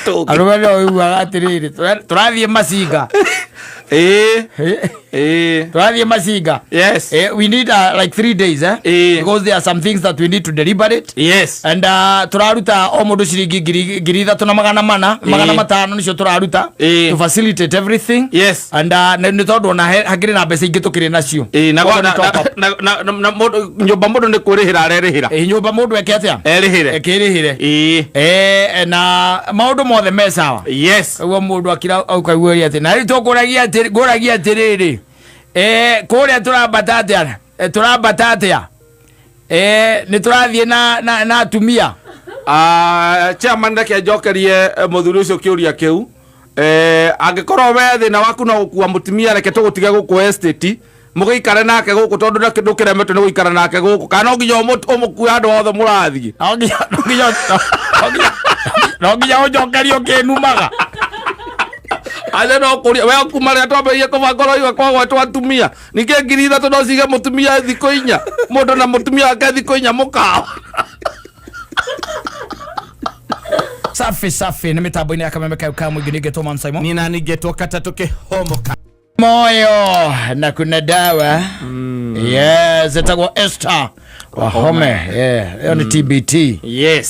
Arũme no ũiguaga atĩrĩrĩ, tũrathiĩ macinga. Ĩĩ. Ĩĩ. Tũrathiĩ macinga. Yes. We need like 3 days, eh? Eh. Because there are some things that we need to deliberate. And tũraruta o mũndũ ciringi 3,400, 500 nĩcio tũraruta to facilitate everything. And nĩ tondũ ona hakĩrĩ na mbeca ingĩ tũkĩrĩ nacio. Ĩĩ, na Koguo na nĩ top up. na nyũmba mũndũ nĩ kwĩrĩhĩra arerĩhĩra. Ĩ, nyũmba mũndũ eke atĩa? Erĩhĩre. Ekĩrĩhĩre. Ĩĩ. Na maũndũ mothe me sawa. Ũguo mũndũ akira aukaiguaria atĩ na rĩu tũkũragia atĩ ngũragia atĩrĩrĩ, kũrĩa tũrambata atĩa? Tũrambata atĩa? Nĩ tũrathiĩ na atumia? Ah, chairman, reke njokerie mũthuri ũcio kĩũria kĩu. Angĩkorwo we thĩna waku no gũkua mũtumia, reke tũgũtige gũkũ estate mũgĩikare nake gũkũ, tondũ ndũkĩremetwo nĩ gũikara nake gũkũ, kana no nginya ũmũkue andũ othe mũrathiĩ? No nginya ũnjokerie ũkĩnumaga. Aja, no kũria we kuma rĩrĩa twambĩrĩirie kũbanga ũroiga kwagwetwo atumia. Ningĩ 3,000 no cige mũtumia thikũ 4, mũndũ na mũtumia wake thikũ 4 mũkawa. Safi safi, nĩ mĩtambo-inĩ ya Kameme kayo ka mũingĩ, ningĩ Thomas Simon. Nina ningetwo katatũ kĩhomoka. Moyo na kuna dawa. Yes, etagwo Esther Wahome. Yeah, ĩyo nĩ TBT.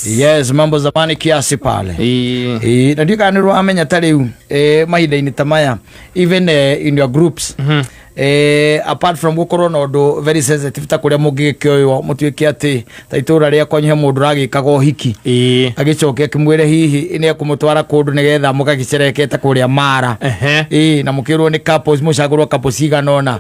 Yes, mambo zamani kiasi pale. Ĩĩ. Ĩĩ, na ndiũ kana nĩ ũramenya ta rĩu mahinda-inĩ ta maya, even in your groups, apart from gũkorwo na ũndũ very sensitive ta kũrĩa mũngĩgĩkĩoywo mũtuĩke atĩ ta itũra rĩa kwanyu he mũndũ ũragĩkaga ũhiki, agĩcoke akĩmwĩre hihi nĩ ekũmũtwara kũndũ nĩgetha mũgagĩcerekete kũrĩa Mara. Ĩĩ, na mũkĩrwo nĩ couples, mũcagũrwo couples cigana ũna.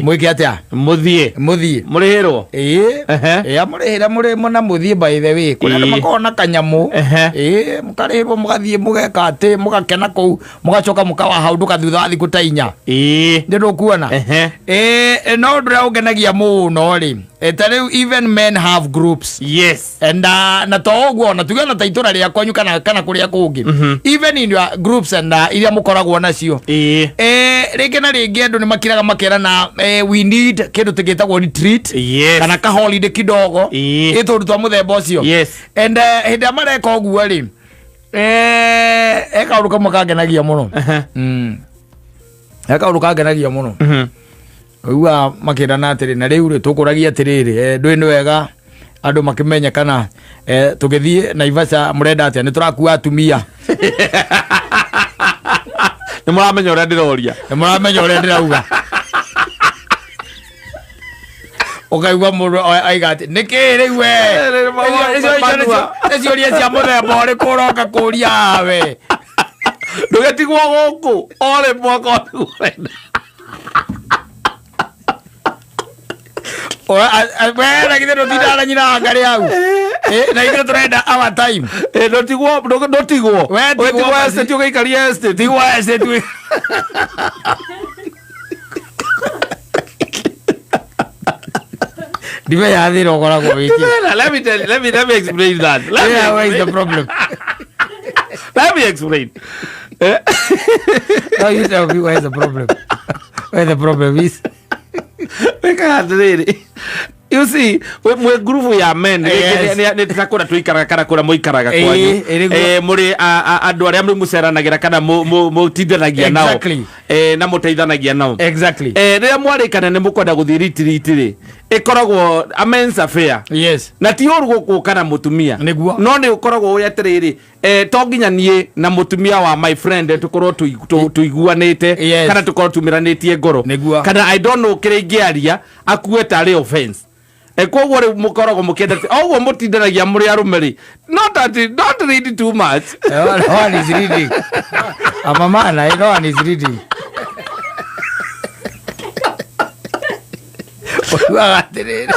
Mwĩke atĩa? Mũthiĩ. Mũthiĩ. Mũrĩhĩrwo. Ĩĩ. Ĩĩ, amũrĩhĩra mũrĩ na mũthiĩ. By the way, kũrĩ andũ makoragwo na kanyamũ. Ĩĩ, mũkarĩhĩrwo mũgathiĩ, mũgeka atĩ mũgakena kũu, mũgacoka mũkawahaundũka thutha wa thikũ ta 4. Nĩ ndũkuona? Ĩĩ, no ũndũ ũrĩa ũngenagia mũno rĩ, ta rĩu even men have groups. And na to ũguo, ona tuge ona ta itũra rĩa kwanyu kana kũrĩa kũngĩ, even in your groups and iria mũkoragwo nacio, rĩngĩ na rĩngĩ andũ nĩ makiraga makerana, we need kĩndũ tũgĩtagwo retreat kana ka holiday kidogo. Ĩ, tũndũ twa mũthemba ũcio. And hĩndĩ ĩrĩa mareka ũguo rĩ, he kaũndũ kamwe kangenagia mũno. He kaũndũ kangenagia mũno. Ũiguaga makĩrana atĩrĩ, na rĩu rĩ, tũkũragia atĩrĩrĩ, ndũĩ nĩ wega andũ makĩmenye kana tũgĩthiĩ Naivasha mũrenda atĩa, nĩ tũrakua atumia? Nĩ mũramenya ũrĩa ndĩroria. Nĩ mũramenya ũrĩa ndĩrauga. Ũkaigua mũndũ aiga atĩ nĩkĩ rĩu we? Nĩ ciũria cia mũthemba ũrĩkũ ũroka kũria we? Ndũgĩtigwo gũkũ orĩ mwaka ũrĩkũ ũrenda. We na githĩ ndũtindaga na nyina wa ngarĩ hau? Na ithuĩ tũrenda our time. Ĩ, ndũtigwo ndũtigwo. We tigwo. Ũgĩtigwo basi. Estate, ũgĩikaria estate. Tigwo estate. Ndimenya thĩna ũkoragwo wĩkĩ. Let me tell you, let me explain that. Let me Yeah, where is the explain. problem? Let me explain. No, you tell me where is the problem. Where the problem is. Wĩkaga atĩrĩrĩ, you see, mwĩ ngurubu ya men, nĩ ta kũrĩa tũikaraga kana kũrĩa mũikaraga kwanyu. Ĩĩ, nĩguo. Mũrĩ andũ arĩa mũceranagĩra kana mũtindanagia nao. Na mũteithanagia nao. Rĩrĩa mwarĩkana nĩ mũkwenda gũthiĩ retreat rĩ, ĩkoragwo a men's affair. Na ti ũru gũkũka na mũtumia. No nĩ ũkoragwo ũrĩ atĩrĩrĩ, to nginya niĩ na mũtumia wa my friend tũkorwo tũiguanĩte kana tũkorwo tumĩranĩtie ngoro. Kana I don't know kĩrĩa ingĩaria akue tarĩ offense. Koguo rĩu mũkoragwo mũkĩenda o ũguo mũtindanagia mũrĩ arũme rĩ, not that, don't read too much. No one is reading. I'm a man, I no one is reading. Ũiguaga atĩrĩrĩ.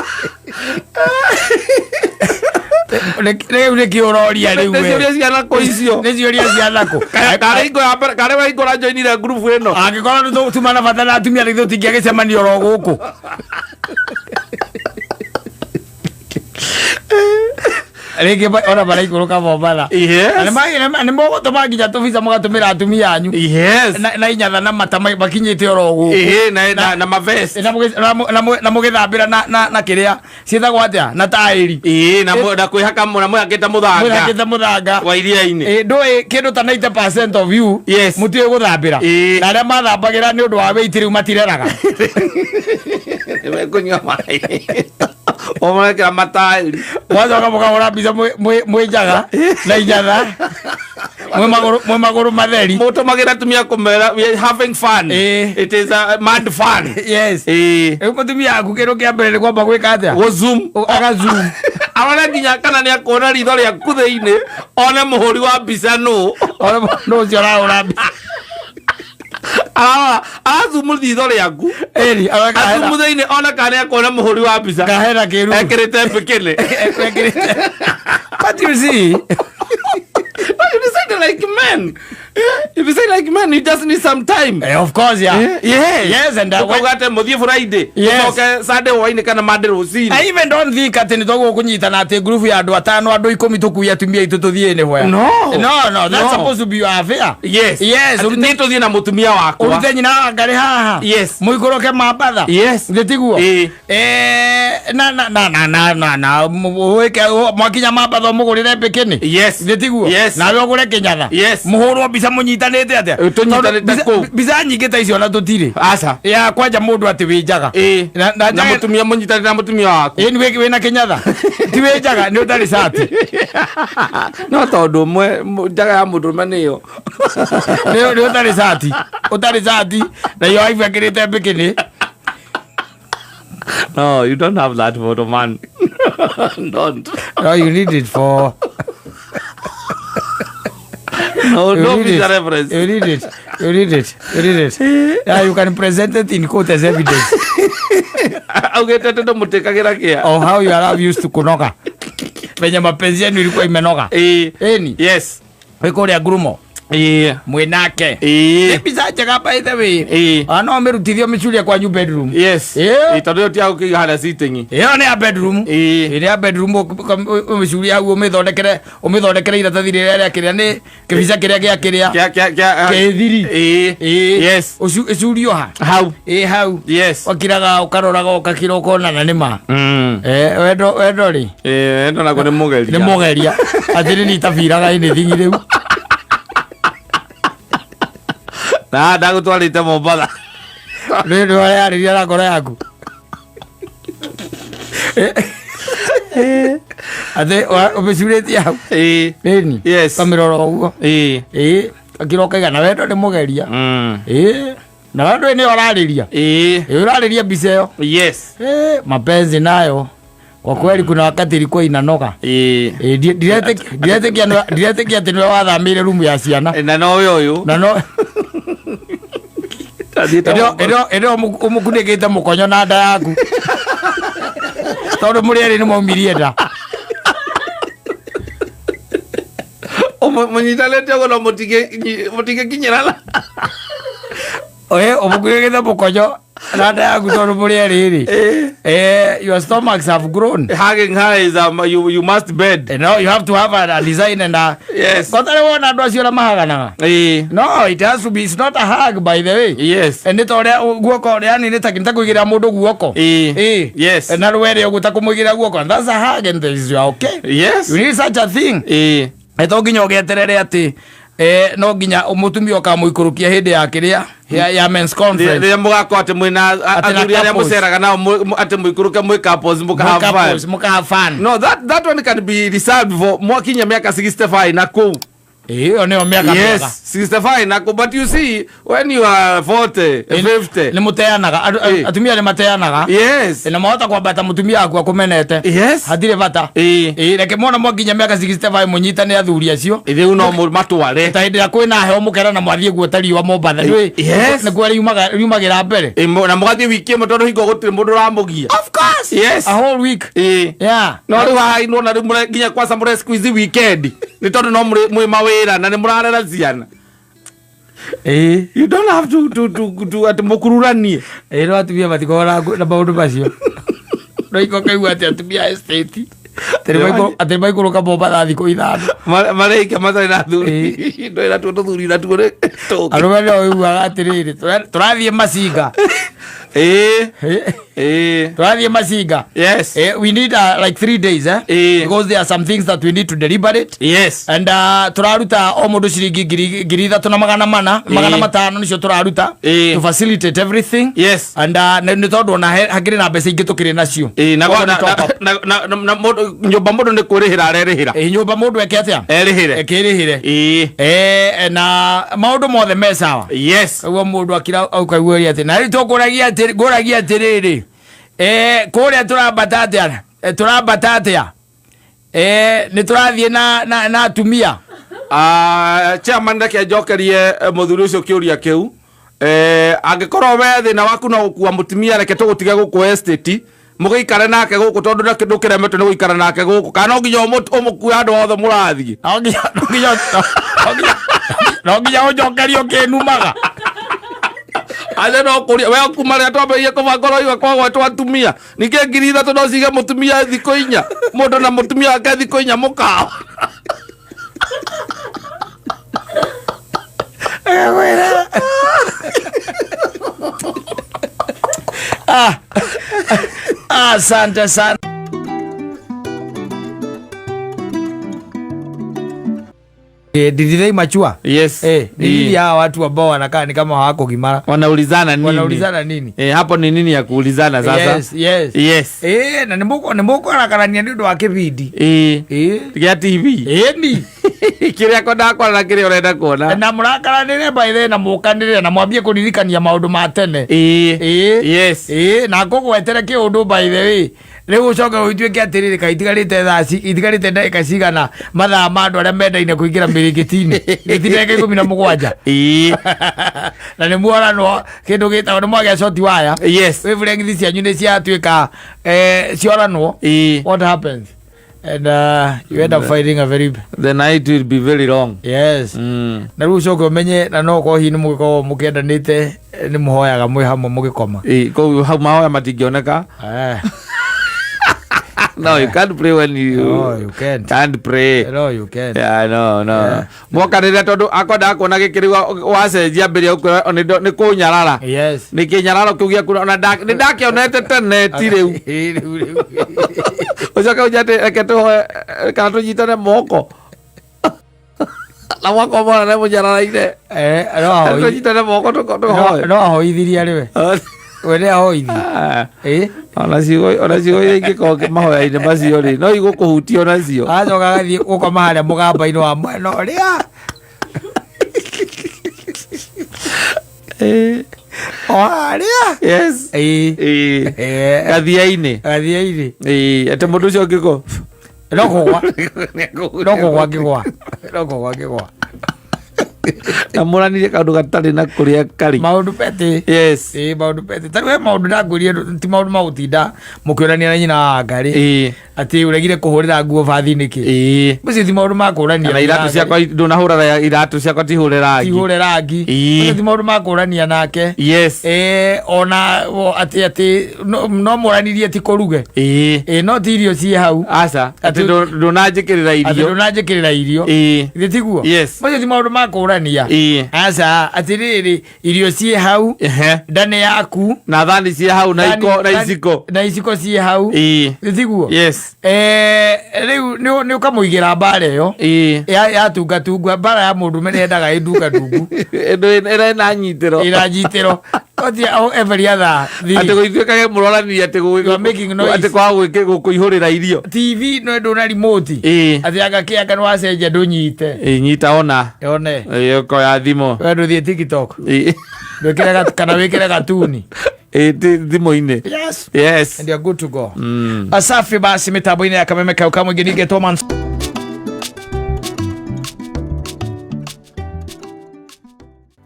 Rĩu nĩkĩ ũroria rĩu Nĩ we? ciũria cia nakũ icio? Nĩ ciũria cia nakũ? Karĩ hingo ya mbere, karĩ we hingo ũrajoinire ngurubu ĩno? Angĩkorwo nĩ tuma na bata na atumia rĩ, tũtingĩagĩcemania oro gũkũ. Rĩngĩ ona maraikũrũka Mombatha. Yes. Na nĩ mũgũtũma nginya tũbica mũgatũmĩra atumia anyu. Yes. Na inyatha na mata makinyĩte oro gũkũ. Ĩhĩ, na mavest. Na mũgĩthambĩra na kĩrĩa ciĩtagwo atĩa, na taĩri. Ĩĩ, na kwĩhaka na mwĩhakĩte mũthanga. Mwĩhakĩte mũthanga. Wa iria-inĩ. Ĩĩ, ndũĩ kĩndũ ta 90% of you Yes. mũtiũĩ gũthambĩra. Ĩĩ. Na arĩa mathambagĩra nĩ ũndũ wa weight rĩu matireraga. Nĩmekũnyua maĩ. O marekĩra mataĩri. Mwacoka mũkahũra mbica mwĩ njaga na inyatha. Mwĩ magũrũ matheri. Mũtũmagĩra atumia kũmera we are having fun. Ĩĩ. It is a mad fun. Yes. Ĩĩ. Rĩu mũtumia waku kĩndũ kĩa mbere nĩ kwamba gwĩka atĩa? Gũ zoom. Aga zoom. Arore nginya kana nĩ akuona ritho rĩaku thĩinĩ, one mũhũri wa mbica nũ. One nũ ũcio ũrahũra mbica. Arora, arazumu ritho rĩaku. Ĩni, arore kana Azumu thĩinĩ one kana nĩ akuona mũhũri wa mbica. Kahena kĩruru. Ekĩrĩte bikini. Ekĩrĩte. But you see. You decide like men. You decide like men, you just need some time. Of course, yeah. Yeah. Yes, and Ũkauga atĩ mũthiĩ Friday, Yes. ũcoke Sunday hwainĩ kana Monday rũcinĩ. I even don't think atĩ nĩ twagĩrĩirwo kũnyitana atĩ ngurubu ya andũ atano, andũ ikũmi tũkue atumia aitũ tũthiĩ anywhere. No. No, no, that's No. supposed to be your affair. Yes. Yes, Atĩ niĩ tũthiĩ na mũtumia wakwa. Ũrute nyina wa ngarĩ haha. Yes. Mũikũrũke Mambatha. Yes. Nĩ tiguo? Ĩĩ. Na, na, na, na, na, na, na, wĩke, mwakinya Mambatha ũmũgũrĩre bikini. Yes. Nĩ tiguo? Yes. Nawe ũgũre kĩnyatha. Yes. Mũhũrwo mbica mũnyitanĩte atĩa? Tũnyitanĩte Tondũ kũu. mbica nyingĩ ta icio ona tũtirĩ. Aca. Ya kwanja mũndũ atĩ wĩ njaga. Ĩĩ. Na, na Na njaga- mũtumia mũnyitanĩte na mũtumia waku. Ĩĩ, nĩ wĩna kĩnyatha. Ti wĩ njaga, nĩ ũtarĩ cati. No tondũ ũmwe, njaga ya mũndũrũme nĩyo. Nĩ ũtarĩ cati. Ũtarĩ cati, na iyo wife ekĩrĩte bikini. No, you don't have that photo, man. Don't. No, you need it for No, You no need visa it. reference. You need it. You need it. You need it. Yeah, you can present it in court as evidence. Augĩte atĩ ndũmũtĩkagĩra kĩa. Of how your love used to kunoga. Venye mapenzi yenu ilikuwa imenoga. Ĩĩ. Ĩni. Yes. Wĩ kũrĩa ngurumo. Ĩĩ. Mwĩnake. Ĩĩ. Nĩ mbica njega by the way. Ĩĩ. Ona no ũmĩrutithie ũmĩcurie kwanyu bedroom. Yes. Ĩĩ. Ĩĩ, tondũ ĩyo ti ya gũkĩiga harĩa sitting. Ĩyo nĩ ya bedroom. Ĩĩ. Ĩĩ, nĩ ya bedroom, ũmĩcurie hau, ũmĩthondekere iratathi rĩrĩa rĩa kĩrĩa nĩ kĩbica kĩrĩa gĩa kĩrĩa. Kĩa, Kĩthiri. Ĩĩ. Ĩĩ. Yes. Ĩcurio ha? Hau. Ĩĩ, hau. Yes. Wakiraga ũkaroraga ũgakira ũkona na nĩ ma. Wendo rĩ? Ĩĩ, wendo naguo nĩ mũgeria. Nĩ mũgeria. Atĩ nĩ nitabiraga anything rĩu. Na ndagũtwarĩte Mombatha. Nĩ nĩ wararĩria na ngoro yaku. Atĩ ũmĩcurĩtie hau. Ĩĩ. Ĩni. Yes. Ũkamĩrora ũguo. Ĩĩ. Ĩĩ. Akira ũkaiga na wendo nĩ mũgeria. Ĩĩ. Na wendo nĩ ũrarĩria. Ĩĩ. Ĩĩ, ũrarĩria mbica ĩyo. Yes. Ĩĩ, mapenzi nayo. Kwa kweli kuna wakati ilikuwa inanoga. Ĩĩ. Ĩĩ, ndiretĩkia atĩ nĩwe wathamĩire rumu ya ciana. Na no ũyũ ũyũ. Na no Ĩrĩa ũmũkunĩkĩte mũkonyo na nda yaku. Tondũ mũrĩ erĩ nĩ mwaumirie nda. Mũnyitanĩte ũguo no mũtingĩkinyĩrana. Oe, ũmũkunĩkĩte mũkonyo na nda yaku tondũ mũrĩ erĩ rĩ. Your stomachs have grown. Hugging her is, you must bed. No, you have to have a design and a Yes. Kotare wona andũ acio ũrĩa mahaganaga. No, it has to be, it's not a hug by the way. Yes. Nĩ ta ũrĩa guoko, yani nĩ ta kũigĩrĩra mũndũ guoko. Yes. Na rwere ũguo ta kũmũigĩrĩra guoko. And that's a hug and this you are okay. Yes. You need such a thing. To nginya ũgĩeterere atĩ, no nginya mũtumia ũkamũikũrũkia hĩndĩ ya kĩrĩa, ya men's conference. Rĩrĩa mũgakorwo atĩ mwĩna Atĩ na athuri arĩa couples. mũceraga nao, atĩ mũikũrũke mwĩ couples, mũka Mwĩ have fun. couples, mũka have fun. No, that one can be reserved for mwakinya mĩaka 65 na kũu. Ĩyo nĩyo mĩaka Yes, mĩega. 65 na kũu. But you see, when you are 40, 50. Nĩ mũteanaga. Atumia nĩ mateanaga. Yes. Na mahota kwambata mũtumia waku akũmenete. Yes. Hatirĩ bata. Reke mwana mwakinya mĩaka 65 mũnyitane athuri acio. Rĩu no matware. Ta hĩndĩ ĩrĩa kwĩna heho mũkera na mwathiĩ guota riũa Mombatha. Nĩũĩ, Yes. nĩkuo riumagĩra mbere. Na mũgathiĩ wiki ĩmwe tondũ hingo gũtirĩ mũndũ ũramũgia. Of course. Yes. A whole week. Yeah. No rĩu haha nĩwona rĩu nginya kwanza mũre squeeze weekend. Nĩ tondũ no mwĩ mawĩra na nĩ mũrarera ciana. You don't have to atĩ mũkururanie. No atumia matikoragwo na maũndũ macio. No iko kaigua atĩ atumia a estate. Atĩ maikũrũka Mombatha thikũ 5. Marĩike matarĩ na athuri. Ndũĩ natuo tũthuri natuo nĩ tũngĩ. Arũme no ũiguaga atĩrĩrĩ, tũrathiĩ Macinga. Tũrathiĩ Macinga. Yes. We need like 3 days, eh? Because there are some things that we need to deliberate. Yes. And tũraruta o mũndũ ciringi 3400, 500 nĩcio tũraruta to facilitate everything. Yes. And nĩ tondũ ona hakĩrĩ na mbeca ingĩ tũkĩrĩ nacio. Na Koguo nĩ top up. na mũndũ, nyũmba mũndũ nĩ kwĩrĩhĩra arerĩhĩra. Nyũmba mũndũ eke atĩa? Erĩhĩre. Ekĩrĩhĩre. Na maũndũ mothe me sawa. Yes. Koguo mũndũ akira aukaigua atĩ na rĩu tũkũragia atĩ, ngũragia atĩrĩrĩ. Kũrĩa tũrambata atĩa? Tũrambata atĩa? Nĩ tũrathiĩ na atumia. Chairman, reke njokerie mũthuri ũcio kĩũria kĩu. Angĩkorwo we thĩna waku no gũkua mũtumia, reke tũgũtige gũkũ estate, mũgĩikare nake gũkũ tondũ ndũkĩremetwo nĩ gũikara nake gũkũ, kana no nginya ũmũkue handũ hothe mũrathiĩ? No nginya ũnjokerie ũkĩnumaga. Aja no kũria, we kuma rĩrĩa twambĩrĩirie kũbanga ũroiga kwagwetwo atumia. Ningĩ 3,000 no cige mũtumia thikũ 4, mũndũ na mũtumia wake thikũ 4 mũkawa. Asante sana. Did they mature? Yes. Ni nini hawa watu ambao wanakaa ni kama hawako kimara? Wanaulizana nini? Wanaulizana nini? Hapo ni nini ya kuulizana sasa? Yes, yes. Yes. Na ni moko arakarania ni undu wa kibindi. Gĩa TV. Ni. Kĩrĩa kwenda kuona na kĩrĩa ũrenda kuona. Na mũrakaranĩre by the way, na mũkanĩre na mwambie kũririkania maũndũ ma tene. Yes. Na ngũgwetere kĩũndũ by the way. Rĩu ũcoke ũtuĩke atĩrĩrĩ, kaĩ itigarĩte thaa itigarĩte ndagĩka cigana mathaa ma andũ arĩa mendaine kũingĩra mĩrĩngĩti-inĩ? Nĩ ti ndagĩka 17. Na nĩ muoranwo kĩndũ gĩtagwo nĩ mwagĩa short wire. Yes. Wavelength cianyu nĩ ciatuĩka, cioranwo. What happens? And you end up finding a very The night will be very long. Yes. Na rĩu ũcoke ũmenye, na no ũkorwo hihi nĩ mũgĩkorwo mũkĩendanĩte, nĩ mũhoyaga mwĩ hamwe mũgĩkoma. Koguo hau mahoya matingĩoneka. No, you can't pray when you No, you can't. Can't pray. No, you can't. Yeah, no, no. Yeah. Mwoka rĩrĩa tondũ akwendaga kuona gĩkĩ rĩu wacenjia mbere ya ũkwĩra, nĩ kũnyarara. Yes. Nĩ kĩnyararo kĩu gĩaku, ona nĩ ndakĩonete tene, ti rĩu. Ĩ, rĩu, rĩu. Ũcoke ũnjĩre atĩ reke tũhoe, kana tũnyitane moko. Na mwaka ũmwe nĩ mũnyararaine. No ahoithie. Tũnyitane moko tũhoe. No ahoithirie arĩ we. We nĩ ahoithie. Ona ciugo iria ingĩkorwo mahoya-inĩ macio rĩ, no igũkũhutia onacio. Agacoka agathiĩ gũkoma harĩa mũgamba-inĩ wa mwena ũrĩa. O harĩa. Yes. Gathia-inĩ. Gathia-inĩ. Atĩ mũndũ ũcio ũngĩkorwo. No kũgwa. No kũgwa ngĩgwa. No kũgwa ngĩgwa. Na mũranirie kaũndũ gatarĩ na kũrĩa karĩ. Maũndũ pete. Yes. Maũndũ pete. Ta rĩu he maũndũ ndangwĩrire, ti maũndũ ma gũtinda mũkĩũrania na nyina wa Ngarĩ. Atĩ ũregire kũhũrĩra nguo bathi nĩkĩ? Macio ti maũndũ ma kũũrania. Kana iratũ ciakwa ndũnahũra iratũ ciakwa ti hũre rangi. Ti hũre rangi. Macio ti maũndũ ma kũũrania nake. Yes. Ona, o, atĩ, atĩ, no, no mũranirie ti kũruge. No ti irio ciĩ hau. Aca, atĩ ndũnanjĩkĩrĩra irio. Atĩ ndũnanjĩkĩrĩra irio. Githĩ tiguo? Yes. Macio ti maũndũ ma kũũrania. Aca, atĩrĩrĩ, irio ciĩ hau, nda nĩ yaku. Na thani ciĩ hau, na iko, na iciko. Na iciko ciĩ hau. Githĩ tiguo? Yes. Rĩu nĩ ũkamũigĩra mbara ĩyo. Ya tungatungwa, mbara ya mũndũ ũmwe nĩendaga ĩndungatungu. Ĩndũ ĩrĩa ĩna nyitĩro. Ĩna nyitĩro. Otia, oh, every other thing. Atĩ gũituĩkage mũrorani atĩ You are making noise. atĩ kwaga gũkũihũrĩra irio. TV no ĩndũ na remote. Atĩ anga kĩ anga nĩwacenjia ndũnyite. Nyita ona. One. Ũkoya thimũ. We ndũthiĩ TikTok. Ndwĩkĩre kana wĩkĩre gatuni. Thimũ-inĩ. Yes. Yes. And you're good to go. Asafi basi mitambo-inĩ ya Kameme kau kamwe ningĩ Thomas.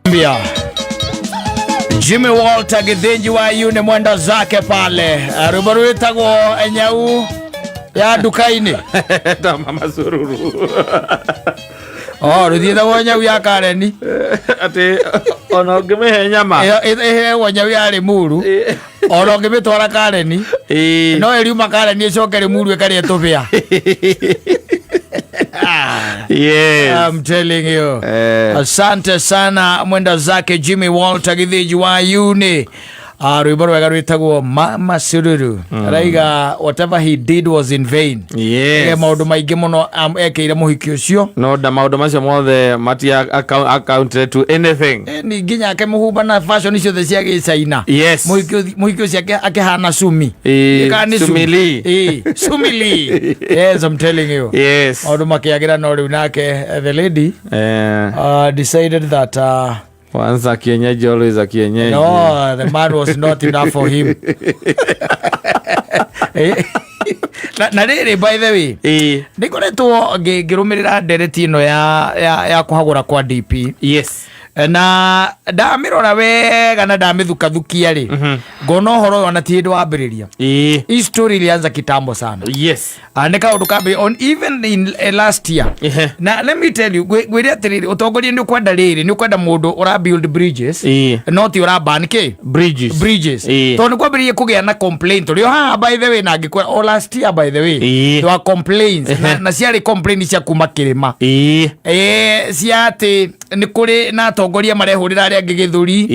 Mbia. Jimmy Walter Githinji wa Yune mwenda zake pale. Rwĩmbo rwĩtagwo Enyau ya nduka-inĩ. Ta mama sururu. Oh, rũthiĩtagwo Nyau ya Kareni. Atĩ ona ũngĩmĩhe nyama. Ĩyo, ĩheagwo Nyau ya Limuru. Ona ũngĩmĩtwara Kareni, no ĩriuma Kareni ĩcoke rĩmuru ĩkarĩe tũbĩa. I'm telling you. Asante sana mwenda zake Jimmy Walter Githinji wa Uni. Rwimbo rwega rwĩtagwo Mama Sururu. Araiga whatever he did was in vain. Maũndũ maingĩ mũno ekĩire mũhiki ũcio. No nda maũndũ macio mothe matia accounted to anything. Ni nginya akĩmũhumba na fashion ciothe cia gĩcaina. Mũhiki ũcio akĩhana Sumi. Kana nĩ Sumi Lee. Sumi Lee. Yes, I'm telling you. Maũndũ makĩagĩra no rĩu nake the lady decided that Once a kienyeji, always a kienyeji. No, the man was not enough for him. Na rĩrĩ, by the way, nĩ ngoretwo ngĩrũmĩrĩra ndereti ĩno ya kũhagũra kwa DP. Na ndamĩrora wega na ndamĩthukathukia rĩ, ngona ũhoro ũyũ ona ti hĩndĩ wambĩrĩria. Hii story ilianza kitambo sana. Nĩ kaũndũ kambĩrĩria on even in last year. Na let me tell you, ngwĩre atĩrĩrĩ, ũtongoria nĩ ũkwenda rĩrĩ, nĩ ũkwenda mũndũ ũra build bridges, no ti ũra burn kĩ? Bridges. Bridges. Tondũ nĩ kwambĩrĩirie kũgĩa na complaint. Tũrĩ o haha by the way, na ngĩkwĩra o last year by the way, there were complaints. Na ciarĩ complaint cia kuma kĩrĩma. Cia atĩ nĩ kũrĩ na atongoria marehũrĩra arĩa angĩ gĩthũri.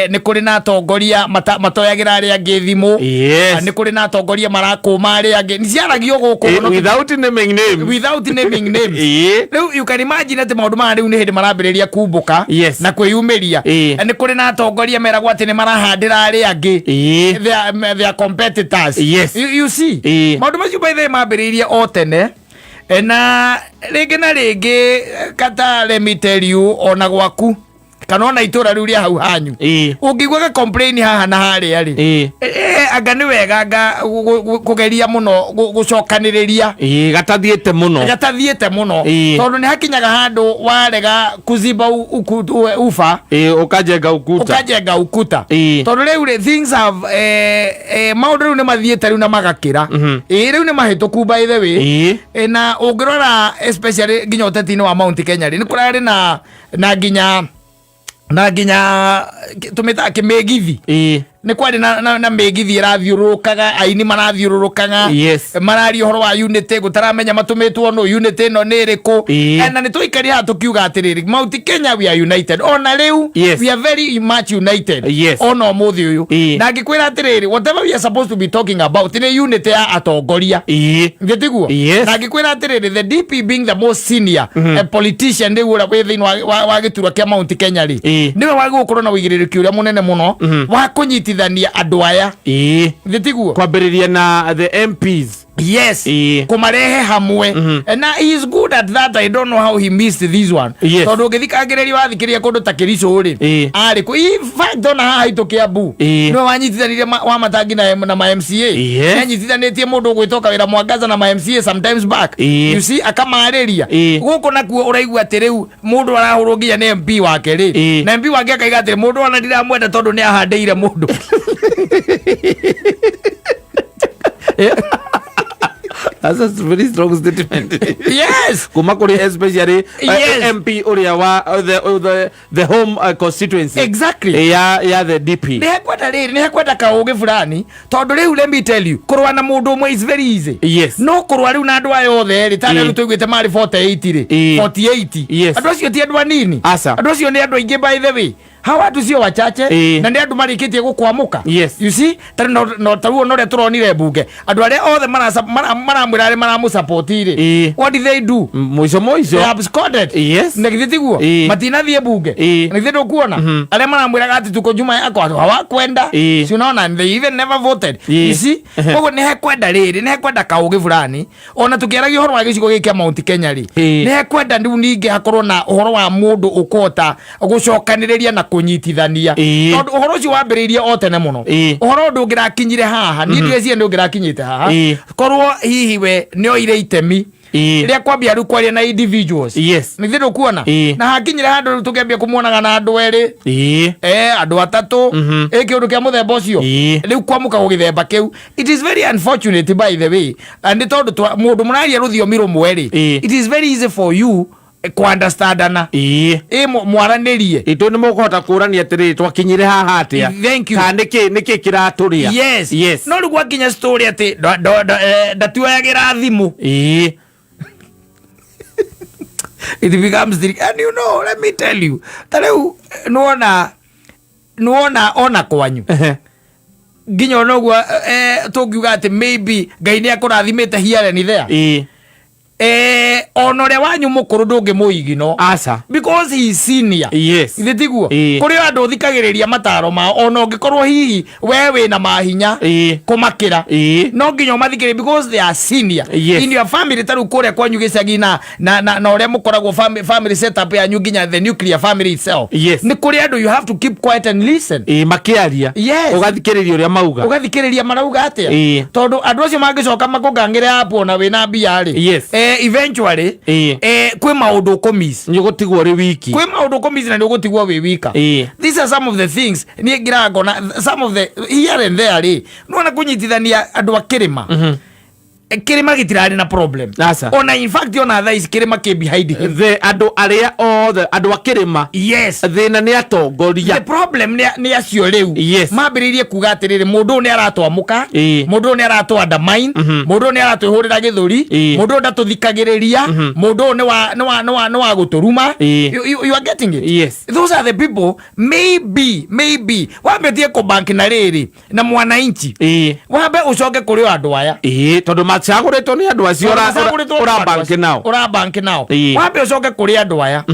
Nĩ kũrĩ na atongoria matoyagĩra arĩa angĩ thimũ. Nĩ kũrĩ na atongoria marakũma arĩa angĩ. Nĩ ciaragio gũkũ mũno. Without naming names. Without naming names. Rĩu you can imagine atĩ maũndũ maya rĩu nĩ hĩndĩ marambĩrĩria kumbũka na kwĩyumĩria. Nĩ kũrĩ na atongoria meragwo atĩ nĩ marahandĩra arĩa angĩ. Their competitors. You see? Maũndũ macio by the way mambĩrĩirie o tene. Na rĩngĩ na rĩngĩ, kata let me tell you, ona gwaku kana ona itũra rĩu rĩa hau hanyu, ũngĩigua ga complain haha na harĩa rĩ, anga nĩ wega anga kũgeria mũno gũcokanĩrĩria. Gatathiĩte mũno. Gatathiĩte mũno. Tondũ nĩ hakinyaga handũ warega kuziba ufa. Ũkajenga ukuta. Ũkajenga ukuta. Tondũ rĩu rĩ, things have, maũndũ rĩu nĩ mathiĩte rĩu na magakĩra. Rĩu nĩ mahĩtũku by the way. Na ũngĩrora especially nginya ũteti-inĩ wa Mount Kenya rĩ, nĩ kũrarĩ na nginya na nginya tũmĩtaga kĩmĩgithi. Nĩ kwarĩ na mĩgithi ĩrathiũrũrũkaga, aini marathiũrũrũkaga. Mararia ũhoro wa unity, gũtaramenya matũmĩtwo nũ, unity ĩno nĩ ĩrĩkũ. Na nĩ tũikaria haha tũkiuga atĩrĩrĩ, Mount Kenya we are united. Ona rĩu, we are very much united. Ona ũmũthĩ ũyũ. Na ngĩkwĩra atĩrĩrĩ, whatever we are supposed to be talking about nĩ unity ya atongoria. Githĩ tiguo? Na ngĩkwĩra atĩrĩrĩ, the DP being the most senior politician rĩu ũrĩa wĩ thĩinĩ wa gĩturwa kĩa Mount Kenya rĩ, nĩwe wagĩrĩirwo gũkorwo na ũigĩrĩrĩki ũrĩa mũnene mũno wa kũnyitithania andũ aya. Githĩ tiguo? Kwambĩrĩria na the MPs. Yes. Kũmarehe hamwe. Na he is good at that. I don't know how he missed this one. Tondũ ũngĩthikangĩrĩria wathikĩrĩria kũndũ ta Kericho rĩ, arĩ kũ? In fact, ona haha haitũ Kiambu, nĩwe wanyitithanirie wa matangi na ma MCA. Nĩanyitithanĩtie mũndũ ũgwĩtwo Kawĩra Mwangaza na ma MCA sometimes back. You see, akamarĩria. Gũkũ nakuo ũraigua atĩ rĩu mũndũ arahũrwo nginya nĩ MP wake rĩ. Na MP wake akaiga atĩ mũndũ ona ndiramwenda tondũ nĩ ahandĩire mũndũ. That's a very strong statement. Yes. Kuma kuri especially, MP uria wa the home constituency. Ya the DP. Nĩ hekwenda rĩrĩ, nĩ hekwenda kaũgĩ fulani tondũ rĩu let me tell you, kũrũa na mũndũ ũmwe is very easy. No kũrũa rĩu na andũ aya othe rĩ, ta rĩu tũiguĩte marĩ 48 rĩ. 48. Andũ acio ti andũ anini. Aca. Andũ acio nĩ andũ aingĩ by the way. Hawa andũ sio wachache, na nĩ andũ marĩkĩtie gũkwamũka. You see, ta no, no, ta ruo no tũronire mbunge. Andũ arĩa othe maramwĩra arĩa maramũsupport rĩ. What did they do? Mũico mũico. They have scored. Na githĩ tiguo? Matinathiĩ mbunge. Na githĩ ndũkuona? Arĩa maramwĩraga atĩ tuko nyuma yako, andũ hawakwenda. Si unaona, and they even never voted. You see? Koguo nĩ hekwenda rĩrĩ, nĩ hekwenda kaũgĩ fulani. Ona tũkĩaragia ũhoro wa gĩcigo gĩkĩ kĩa Mount Kenya rĩ, nĩ hekwenda rĩu ningĩ hakorwo na ũhoro wa mũndũ ũkũhota gũcokanĩrĩria na kũnyitithania. Tondũ ũhoro ũcio wambĩrĩirie o tene mũno. Ũhoro ũndũ ũngĩrakinyire haha, niĩ ndĩreciria nĩ ũngĩrakinyĩte haha. Korwo hihi we nĩ oire itemi rĩa kwambia rĩu kwaria na individuals. Nĩ thĩ ndũkuona? Na hakinyire handũ rĩu tũkĩambia kũmuonaga na andũ erĩ. Andũ atatũ. Kĩũndũ kĩa mũthemba ũcio. Rĩu kwamũka gũgĩthemba kĩu. It is very unfortunate by the way. And nĩ tondũ mũndũ mũraria rũthiomi rũmwe rĩ, it is very easy for you Kũunderstandana. Ĩ mwaranĩrie. Itũ nĩ mũkũhota kũrania atĩrĩrĩ, twakinyire haha atĩa? Thank you. Kana nĩkĩ kĩratũrĩa? Yes. No rĩu gwakinya story atĩ ndatuoyagĩra thimũ, it becomes tricky. And you know, let me tell you, ta rĩu nĩwona nĩwona ona kwanyu nginya ona ũguo, tũngiuga atĩ maybe Ngai nĩ akũrathimĩte here and there, ona ũrĩa wanyu mũkũrũ ndũngĩmũigino Aca. because he is senior. Ithe tiguo? Ĩĩ. Kũrĩ andũ ũthikagĩrĩria mataro mao ona ũngĩkorwo hihi we wĩna mahinya kũmakĩra, no nginya ũmathikĩrĩrie because they are senior in your family. Ta rĩu kũrĩa kwanyu gĩcagi na ũrĩa mũkoragwo family setup yanyu, nginya the nuclear family itself, nĩ kũrĩ andũ you have to keep quiet and listen. Ĩĩ, makĩaria. Ũgathikĩrĩria ũrĩa mauga. Ũgathikĩrĩria marauga atĩa, tondũ andũ acio mangĩcoka makũngangĩre apu ona wĩna mbia rĩ, eventually kwĩ maũndũ ũkũmiss. Nĩ ũgũtigwo ũrĩ wiki. Kwĩ maũndũ ũkũmiss na nĩ ũgũtigwo wĩ wika. These are some of the things niĩ ngiraga ngona some of the here and there rĩ, nĩwona kũnyitithania andũ a kĩrĩma. Kĩrĩma gĩtirarĩ na problem. Aca. Ona in fact ona thaa ici kĩrĩma kĩ behind him. The andũ arĩa othe, andũ a kĩrĩma, thĩna nĩ atongoria. The problem nĩ acio rĩu mambĩrĩirie kuga atĩrĩrĩ, mũndũ ũyũ nĩ aratwamũka, mũndũ ũyũ nĩ aratũ undermine, mũndũ ũyũ nĩ aratwĩhũrĩra gĩthũri, mũndũ ũyũ ndatũthikagĩrĩria, mũndũ ũyũ nĩ wa gũtũruma. You are getting it? Yes. Those are the people maybe wambe ũtige kũbank na rĩrĩ na mwananchi, wambe ũcoke kũrĩ o andũ aya. Ĩĩ, tondũ macagũrĩtwo nĩ andũ acio Macagũrĩtwo nĩ andũ ũrabank acio. nao. Ũrabank nao. Wambe ũcoke kũrĩ andũ aya,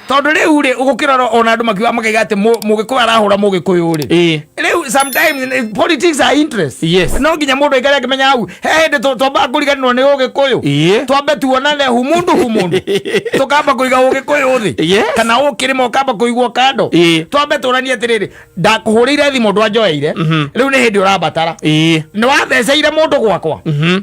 tondũ rĩu rĩ ũgũkĩrora ona andũ makiuga makaiga atĩ mũgĩkũyũ arahũra mũgĩkũyũ rĩ. Rĩu sometimes politics are interest. No nginya mũndũ aikare akĩmenya hau he hĩndĩ twambaga kũriganĩrwo nĩ ũgĩkũyũ. Twambe tuonane humundu humundu, tũkamba kũiga ũgĩkũyũ thĩ kana ũkĩrĩma ũkamba kũigwo kando. Twambe tũranie atĩrĩrĩ, ndakũhũrĩire thimũ ndwanjoeire, rĩu nĩ hĩndĩ ũrabatara, nĩ watheceire mũndũ gwakwa,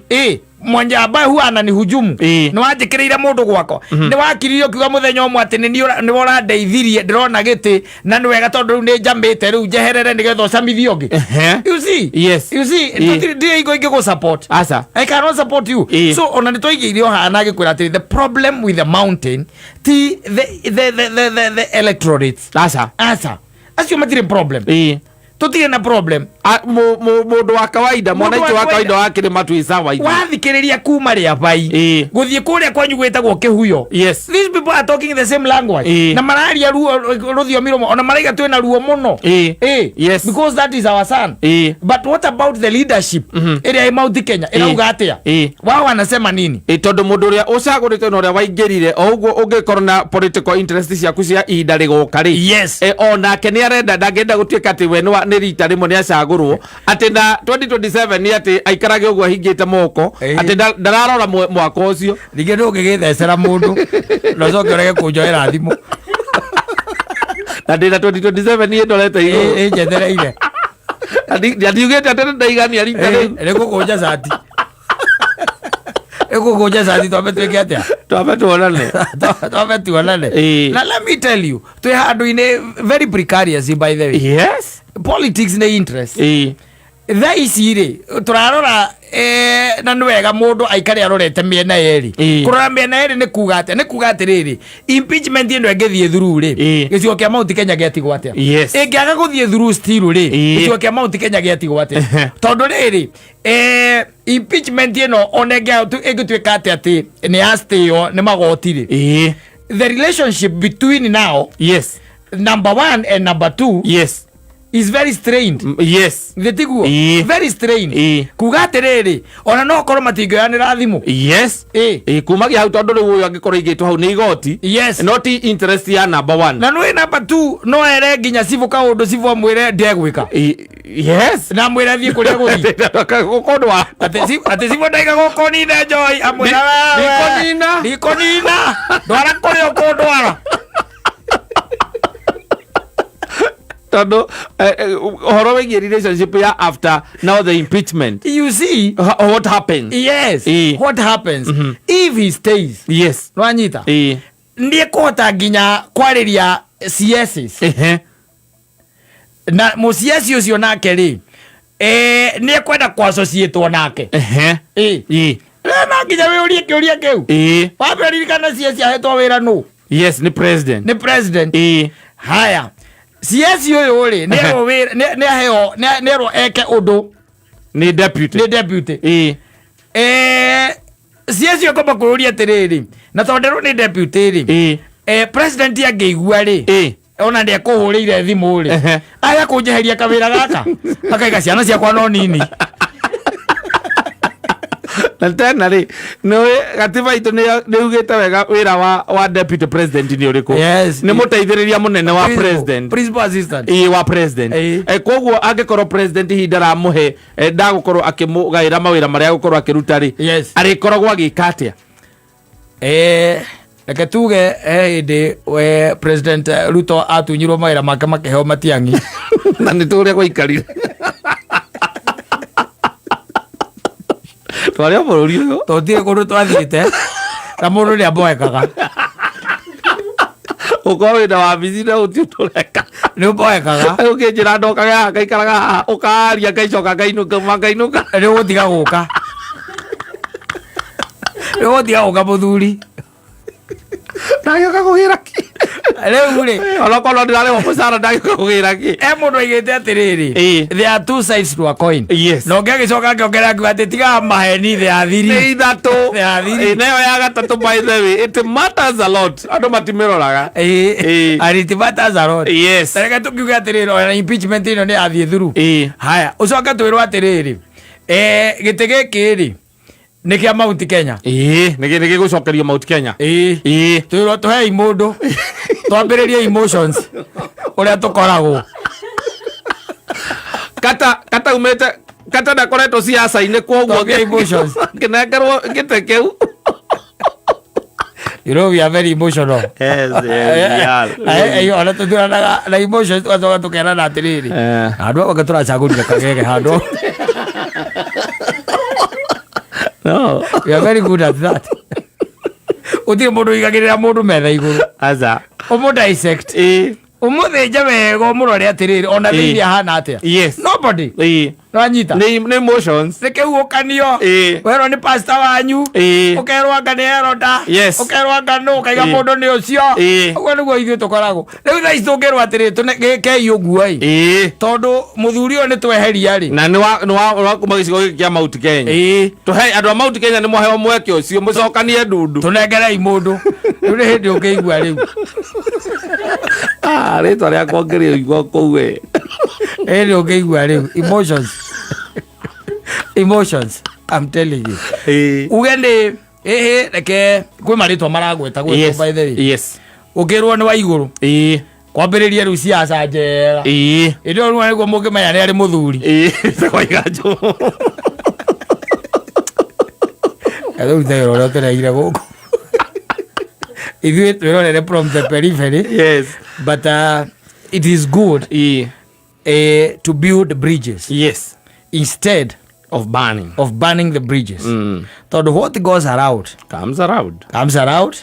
ĩ mwanjamba huana ni hujumu, nĩ wanjĩkĩrĩire mũndũ gwakwa, nĩ wakiririe ũkiuga mũthenya ũmwe atĩ nĩ niĩ nĩwe ũrandeithirie ndĩrona gĩtĩ na nĩ wega tondũ rĩu nĩ njamĩte, rĩu njeherere nĩgetha ũcamithie ũngĩ. You see? You see? Ndirĩ hingo ingĩ gũ support. Aca. I cannot support you. So ona nĩ twaigĩire o haha na agĩkwĩra atĩrĩ, the problem with the mountain ti the electorates. Aca. Aca, acio matirĩ problem. Tũtirĩ na problem. Mũndũ wa kawaida, mwananchi wa kawaida wa kĩrĩma, twĩ sawa ithuĩ. Wathikĩrĩria kuma rĩa bai gũthiĩ kũrĩa kwanyu gwĩtagwo kĩhuyo, these people are talking the same language na mararia ruo rũthiomi rũmwe, ona maraiga twĩna ruo mũno. Because that is our son. But what about the leadership ĩrĩa ĩ Mount Kenya? Ĩrauga atĩa? Wao wanasema nini? Ĩ, tondũ mũndũ ũrĩa ũcagũrĩtwo na ũrĩa waingĩrire o ũguo, ũngĩkorwo na political interest ciaku cia ihinda rĩgoka rĩ, o nake nĩ arenda, ndangĩenda gũtuĩka atĩ we nĩ rita rĩmwe nĩ acagũrwo, atĩ na 2027 nĩ atĩ aikarage ũguo ahingĩte moko, atĩ ndararora mwaka ũcio. Ningĩ ndũngĩgĩthecera mũndũ na ũcoke ũrege kũnjoera thimũ. Na ndĩna 2027 niĩ ndorete igũrũ. Ĩnjethereire. Na ndiugĩte atĩ nĩ ndaigania rita rĩu. Nĩ gũkũnja cati, ĩgũkũnja cati, twambe twĩke atĩa? Twambe tuonane. Twambe tuonane. Na let me tell you, twĩ handũ-inĩ very precarious, by the way. Politics nĩ interest. Thaa ici rĩ tũrarora, na nĩ wega mũndũ aikare arorete mĩena yerĩ. Kũrora mĩena yerĩ nĩ kuga atĩa? Nĩ kuga atĩrĩrĩ, impeachment ĩno ĩngĩthiĩ through rĩ, gĩcigo kĩa Mount Kenya gĩatigwo atĩa? Ĩngĩaga gũthiĩ through still rĩ, gĩcigo kĩa Mount Kenya gĩatigwo atĩa? Tondũ rĩrĩ, impeachment ĩno ona ĩngĩtuĩka atĩ nĩ yastĩo nĩ magoti rĩ, the relationship between now number one and number two is very strained. Thĩ tiguo? Very strained. Kuga atĩrĩrĩ, ona no korwo matingĩoyanĩra thimũ. Ĩ, kumagia hau, tondũ rĩu ũyũ angĩkorwo aigĩtwo hau nĩ igoti, no ti interest ya number one. Na nĩ number two no ere nginya cibũ kaũndũ, cibũ amwĩre ndegwĩka. Na amwĩre thiĩ kũrĩa gũthiĩ. Kũndũ wa Atĩ cibũ ndaiga gũkũnina njoi, amwĩra, "Wewe, Ndikũnina." Ndikũnina, ndwara kũrĩa ũkũndwara. Tondũ ũhoro wĩgiĩ relationship ya after now the impeachment, You see? What happens? Yes. What happens if he stays? Nwanyita? Ndiĩ kũhota nginya kwarĩria CSs na mũCS ũcio nake rĩ, nĩ ekwenda kũassociatwo nake. Rĩu no nginya wĩũrie kĩũria kĩu. Wambe ririkana CS ahetwo wĩra nũ? Yes, nĩ president. Nĩ president. Haya, CS ũyũ rĩ, nĩ wĩra, nĩ aheo, nĩ erwo eke ũndũ. Nĩ deputy. Nĩ deputy. CS ũyũ ngomba kũrũria atĩrĩrĩ, na tondũ nderwo nĩ deputy rĩ, president angĩigua rĩ, ona nĩ ekũhũrĩire thimũ rĩ, aya kũnjeheria kawĩra gaka, akaiga ciana ciakwa no nini. Na tena rĩ, nĩ gatiba itũ nĩ ugĩte wega wĩra wa deputy president nĩ ũrĩkũ. Nĩ mũteithĩrĩria mũnene wa president. Principal assistant. Ĩĩ, wa president. Koguo angĩkorwo president ihinda ramũhe, ndagũkorwo akĩmũgaĩra mawĩra marĩa agũkorwo akĩruta rĩ, arĩkoragwo agĩka atĩa? Reke tuge he hĩndĩ we President Ruto atunyirwo mawĩra make makĩheo Matiang'i. Na nĩ tũrĩa gwaikarire twarĩ o bũrũri ũyũ. Tũtirĩ kũndũ twathiĩte na mũndũ nĩ amboekaga. Ũkorwo wĩna wabici na ũthiũ tũreka. Nĩ ũmboekaga. Ũkĩnjĩra ndokaga haha ngaikaraga haha, ũkaria ngaicoka ngainũka, ma ngainũka. Nĩ ũgũtiga gũka. Nĩ ũgũtiga gũka mũthuri. Ndagĩũka kũgĩra kĩ? Rĩu rĩ. Onokorwo ndĩrarĩhwo mũcara, ndagĩũka kũgĩra kĩ? E mũndũ aigĩte atĩrĩrĩ, there are two sides to a coin. Na ũngĩ agĩcoka akĩongerera akiuga atĩ tiga maheni, there are three. Nĩ ithatũ. There are three. Nayo ya gatatũ, by the way, it matters a lot. Andũ matimĩroraga. And it matters a lot. Ta reke tũkiuge atĩrĩrĩ, ona impeachment ĩno nĩ yathiĩ through. Haya, ũcoke twĩrwo atĩrĩrĩ, gĩtĩ gĩkĩ rĩ, nĩ kĩa Mount Kenya. Ĩĩ, nĩ gĩgũcokerio Mount Kenya. Twĩrwo tũhei mũndũ twambĩrĩrie emotions ũrĩa tũkoragwo. Kata umĩte kata ndakoretwo ciaca-inĩ, koguo Twambie emotions. ngĩnengerwo gĩtĩ kĩu. You know we are very emotional. Yes, yes, we are. Ona tũthuranaga na emotions, tũgacoka tũkerana atĩrĩrĩ, handũ anga tũracagũrire kagege handũ. No. We are very good at that. Gũtirĩ mũndũ ũigagĩrĩra mũndũ metha igũrũ. Aca. Ũmũ dissect, ũmũthĩnje wega, ũmũrore atĩrĩrĩ, ona thĩinĩ ahana atĩa. Nobody. Nwanyita? Nĩ emotions. Nĩ kĩhuhũkanio. Werwo nĩ pastor wanyu, ũkerwo anga nĩ eroda, ũkerwo anga nũ, ũkaiga mũndũ nĩ ũcio. Ũguo nĩguo ithuĩ tũkoragwo rĩu. Thaa ici tũngĩrwo atĩrĩrĩ, gĩkei ũguo ĩ, tondũ mũthuri ũyũ nĩ tweheria rĩ, Na nĩ wa kuma gĩcigo gĩkĩ kĩa Mount Kenya. Tũhe andũ a Mount Kenya, nĩ mwaheo mweke ũcio mũcokanie ndundu. Tũnengerei mũndũ rĩu, nĩ hĩndĩ ũngĩigua rĩu. Ah, rĩtwa rĩakwa ngĩrĩigua kũu ĩ. Hĩndĩ ũngĩigua rĩu emotions, emotions, I'm telling you. Uge nĩ ĩhĩ, reke kwĩ marĩtwa maragweta gwĩtwo. By the way, ũkĩrwo nĩ wa igũrũ kwambĩrĩria rĩu ciaca njega. Ĩndĩ ĩyo rĩu nĩguo mũngĩmenya nĩ arĩ mũthuri. Kwa iganjo. Rĩu thaĩra ũrĩa ũtũrehire gũkũ ithuĩ twĩrorere from the periphery. But it is good to build bridges instead of burning of burning the bridges, tondũ what goes around comes around. Comes around.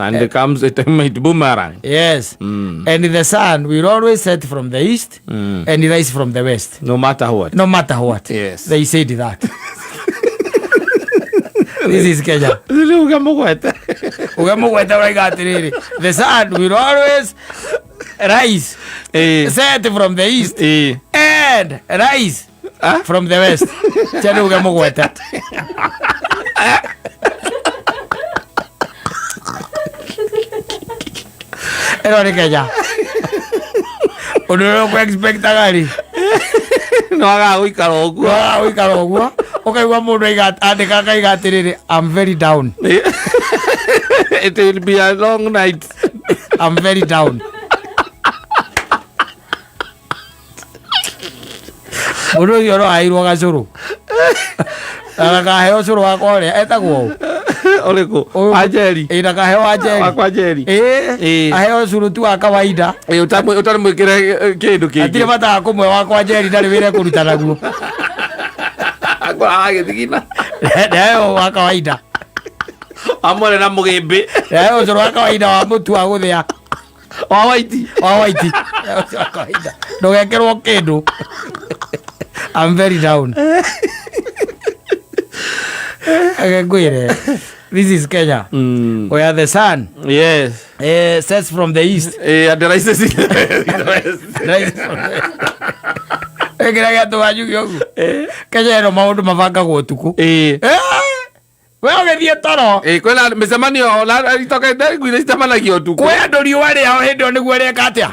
And it comes, it might boomerang. Yes. And the sun will always set from the east and rise from the west. No matter what. No matter what. They said that this is Kenya. Rĩu uge mũgwete. Uge mũgwete ũraiga atĩrĩrĩ, the sun will always rise, set from the east and rise Ah? from the west. Chani uge mũgwete. Ĩno nĩ Kenya, ũndũ ũrĩa ũkũ-expectaga rĩ, no agaga gũikara ũguo. Waga gũikara ũguo, ũkaigua mũndũ andĩka akaiga atĩrĩrĩ, "I'm very down." It will be a long night. I'm very down. Mũndũ ũcio no aheirwo gacũrũ na ndakaheo cũrũ wakwa ũrĩa etagwo ũ? Ũrĩkũ? Wanjeri. Ĩ, ndakaheo Wanjeri. Wakwa Njeri. Ĩ, aheo cũrũ tu wa kawaida. Ĩ, ũtarĩ mwĩkĩre kĩndũ atirĩ kĩngĩ. bata wa kũmwe wakwa Njeri, ndarĩ wĩra ekũruta naguo. Akoraga agĩthigina. Ndaheo wa kawaida. Amwere na mũgĩmbĩ. Ndaheo cũrũ wa kawaida wa mũtu wa gũthĩa. Wa waiti. Wa waiti. Wa kawaida, ndũgekĩrwo kĩndũ. I'm very down. Ake ngwĩre, this is Kenya where the sun Sets from the east. And rises in the west. Rises from the ĩkĩra gĩatũ njuge ũguo. Kenya ĩno maũndũ mabangagwo ũtukũ. We ũgĩthiĩ toro. Kwĩna mĩcemanio ona itoka nguire cicemanagia ũtukũ. Kwĩ andũ riũa rĩao hĩndĩ ĩyo nĩguo rĩeka atĩa?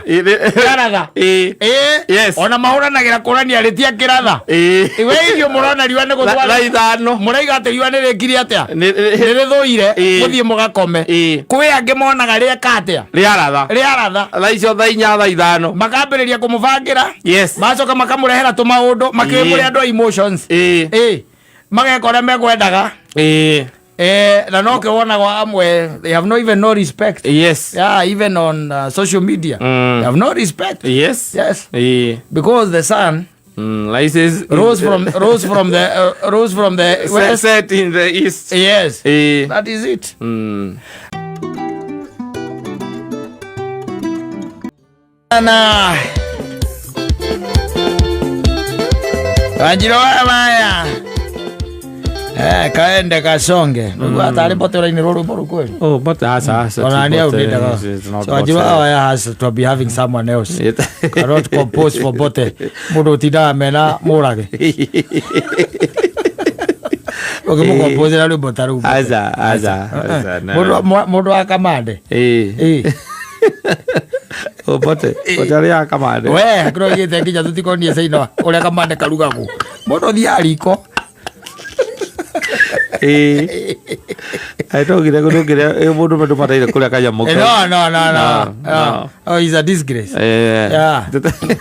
Rĩaratha. Ona mahũranagĩra kũrania rĩtia kĩratha. We irio mũrona riũa nĩ gũthũa. Thaa ithano. Mũraiga atĩ riũa nĩ rĩkire atĩa? Nĩ rĩthũire mũthiĩ mũgakome. Kwĩ angĩ monaga rĩeka atĩa? Rĩaratha. Rĩaratha. Thaa icio thaa inya thaa ithano. Makambĩrĩria kũmũbangĩra. Yes. Macoka makamũrehera tũmaũndũ makĩũĩ mũrĩ andũ a emotions. Mageka ũrĩa mekwendaga. Na no kĩo wonaga amwe they have no even no respect. Yes. Yeah, even on social media. They have no respect. Yes. Yes. Because the sun Rises rose from rose from the rose from the west. Set in the east. Yes. That is it. Na Wanjiro maya. Kaende kasonge. Niguo atarĩ mbote ũrainĩrwo rwĩmbo rũu kweli. Oh, but asa. Ona ni aunĩndaga. So Wanjiro waya has to be having someone else. Cannot compose for bote. Mũndũ ũtindaga mena mũrage. Ũkĩmũkomposera rwĩmbo ta rũu. Asa asa asa. Mũndũ wa kamande. Oh, bote. Bote arĩa kamande. We, hakĩro gĩte nginya tũtikonie caina ũrĩa kamande karugagwo. Mũndũ ũthiaga riko. Aitogire kũndũ mũndũ ndũbataire kũrĩa kanyamũ kau. No, no, no, no. No. Oh, it's a disgrace. Yeah.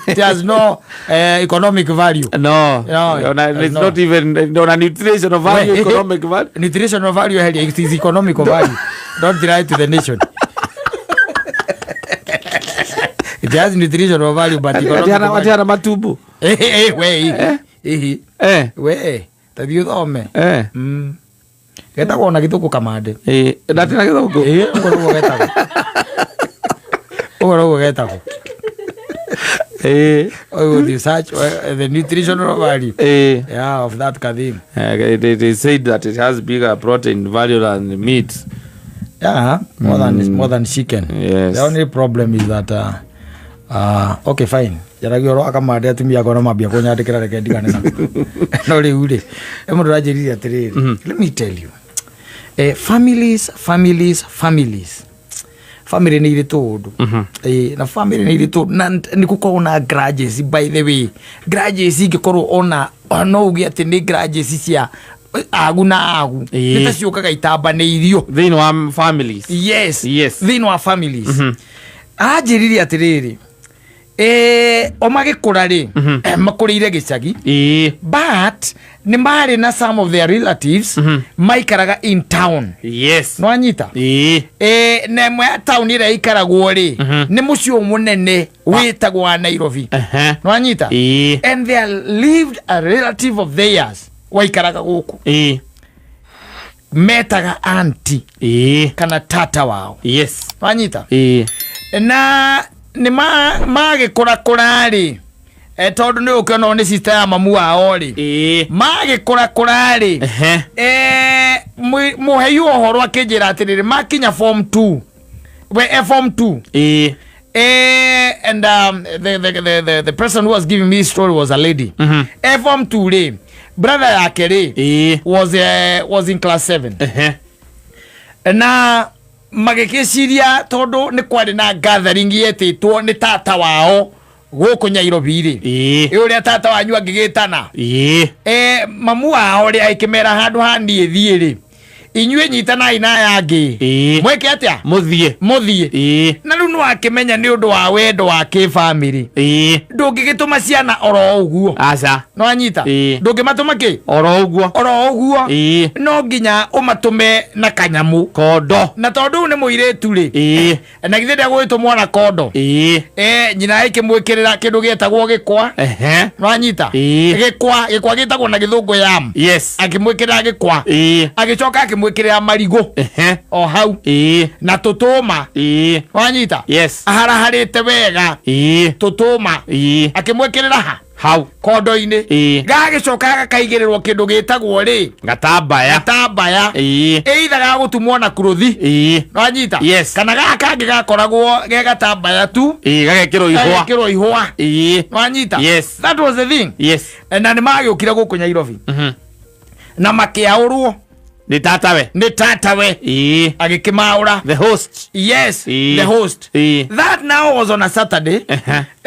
It has no economic value. No. No. Ona, it's No. not even ona nutritional value, We- economic value. Nutritional value, hell, it is economical value. Don't deny to the nation. It has nutritional value, but economic value. Atiana matumbo. We. We. Tathiĩ ũthome. Getagwo na gĩthũngũ kamande. Ndatina gĩthũngũ. Ũguo nĩguo getagwo. Ũguo nĩguo getagwo. Ũguo search the nutritional value. Yeah, of that kathim. They said that it has bigger protein value than meat. Yeah, more than chicken. Yes. The only problem is that okay, fine. Jaragia ũhoro wa kamande atumia akwa no mambia kũnyandĩkĩra reke ndigane nako. No rĩu rĩ, mũndũ ũranjĩrire atĩrĩrĩ, let me tell you. Families. Family nĩ irĩ tũũndũ. Na family nĩ irĩ tũũndũ. Na nĩ gũkoragwo na grudges, by the way. Grudges ingĩkorwo ona no uge atĩ nĩ grudges cia agu na agu. Nĩ ta ciũkaga itambanĩirio. Thĩinĩ wa families. Yes. Yes. Thĩinĩ wa families. Aranjĩrire atĩrĩrĩ, o magĩkũra rĩ, makũrĩire gĩcagi. But nĩ marĩ na some of their relatives maikaraga in town. Yes. No anyita? Na ĩmwe ya town ĩrĩa ikaragwo rĩ, nĩ mũciĩ mũnene wĩtagwo wa Nairobi. No anyita? And there lived a relative of theirs waikaraga gũkũ. Metaga auntie. Kana tata wao. Yes. No anyita? Na nĩ magĩkũrakũra rĩ, tondũ nĩ ũkĩona nĩ sister ya mamu wao rĩ, magĩkũrakũra rĩ, mũhei ũhoro akĩnjĩra atĩrĩrĩ, makinya form 2, we form 2, and the person who was giving me story was a lady. Form 2 rĩ, brother yake rĩ was in class 7. Na magĩkĩciria tondũ nĩ kwarĩ na gathering yetĩtwo nĩ tata wao gũkũ Nairobi rĩ. Ũrĩa tata wanyu angĩgĩtana. Mamu wao rĩ akĩmera handũ ha niĩ thiĩ rĩ, inyuĩ nyitanai na aya angĩ. Mwĩke atĩa? Mũthiĩ. Na rĩu nĩwakĩmenya nĩ ũndũ wa wendo wa kĩbamĩrĩ. Ndũngĩgĩtũma ciana oro ũguo. Aca. No anyita? Ndũngĩmatũma kĩ? Oro ũguo. Oro ũguo. No nginya ũmatũme na kanyamũ. Kondo. Na tondũ nĩ mũirĩtu rĩ. Na githĩ ndegũgĩtũmwo na kondo. Nyina ĩkĩmwĩkĩrĩra kĩndũ gĩetagwo gĩkwa. No anyita? Gĩkwa gĩtagwo na gĩthũngũ yam. Yes. Akĩmwĩkĩrĩra gĩkwa. Agĩcoka akĩmwĩkĩrĩra marigũ. O hau. Na tũtũma. Wanyita? Yes. Aharaharĩte wega. Tũtũma. Akĩmwĩkĩrĩra ha? Hau. Kondo-inĩ. Gagĩcoka gakaigĩrĩrwo kĩndũ gĩtagwo rĩ? Gatambaya. Gatambaya. Either gagũtumwo na kuruthi. Nwanyita? Yes. Kana gaka kangĩ gakoragwo ge gatambaya tu. Gagekĩrwo ihũa. Gagekĩrwo ihũa. Nwanyita? Yes. That was the thing. Yes. Na nĩ magĩũkire gũkũ Nairobi na makĩaũrwo Nĩ tatawe. Nĩ tatawe. Agĩkĩmaũra. The host. Yes. The host. That now was on a Saturday.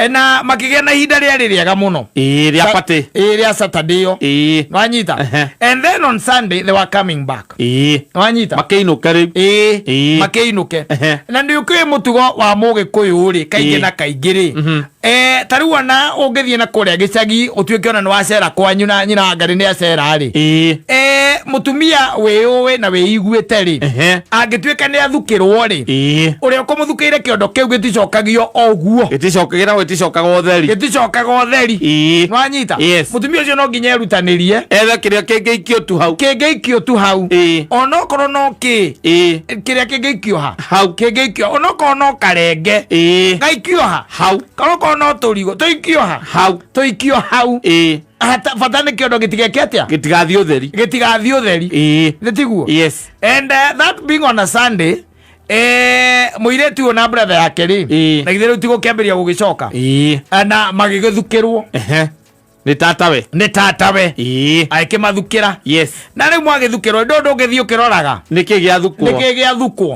Na makĩgĩa na ihinda rĩarĩ rĩega mũno. Rĩa party. Rĩa Saturday ĩyo. Nwanyita? And then on Sunday they were coming back. Nwanyita? Makĩinũka rĩu. Makĩinũke. Na nĩ ũkĩũĩ mũtugo wa mũgĩkũyũ rĩ, kaingĩ na kaingĩ rĩ, ta rĩu ona ũngĩthiĩ na kũrĩa gĩcagi ũtuĩke ona nĩ wacera kwanyu na nyina wa Ngarĩ nĩ acera rĩ, mũtumia wĩyũĩ na wĩiguĩte rĩ, angĩtuĩka nĩ athukĩrwo rĩ, ũrĩa ũkũmũthukĩire kĩondo kĩu gĩticokagio o ũguo. Gĩticokagĩra, gĩticokaga ũtheri. Gĩticokaga ũtheri. Nwanyita? Yes. Mũtumia ũcio no nginya erutanĩrie ethe kĩrĩa kĩngĩikio tu hau. Kĩngĩikio tu hau. Onokorwo no kĩ, kĩrĩa kĩngĩikio ha Hau. Kĩngĩikio onokorwo no karenge, gaikio ha? Hau. Kana okorwo no tũrigo tũikio ha? Hau. Tũikio hau. Bata nĩ kĩondo gĩtigeke atĩa? Gĩtigathiĩ ũtheri. Gĩtigathiĩ ũtheri. Nĩ tiguo? Yes. And that being on a Sunday, mũirĩtu ũyũ na brother yake rĩ, na githĩ rĩu ti gũkĩambĩrĩria gũgĩcoka? Na magĩgĩthukĩrwo. Nĩ tatawe. Nĩ tatawe. Agĩkĩmathukĩra. Na rĩu mwagĩthukĩrwo, ndũ ndũngĩthiĩ ũkĩroraga Nĩkĩ gĩathukwo? Nĩkĩ gĩathukwo?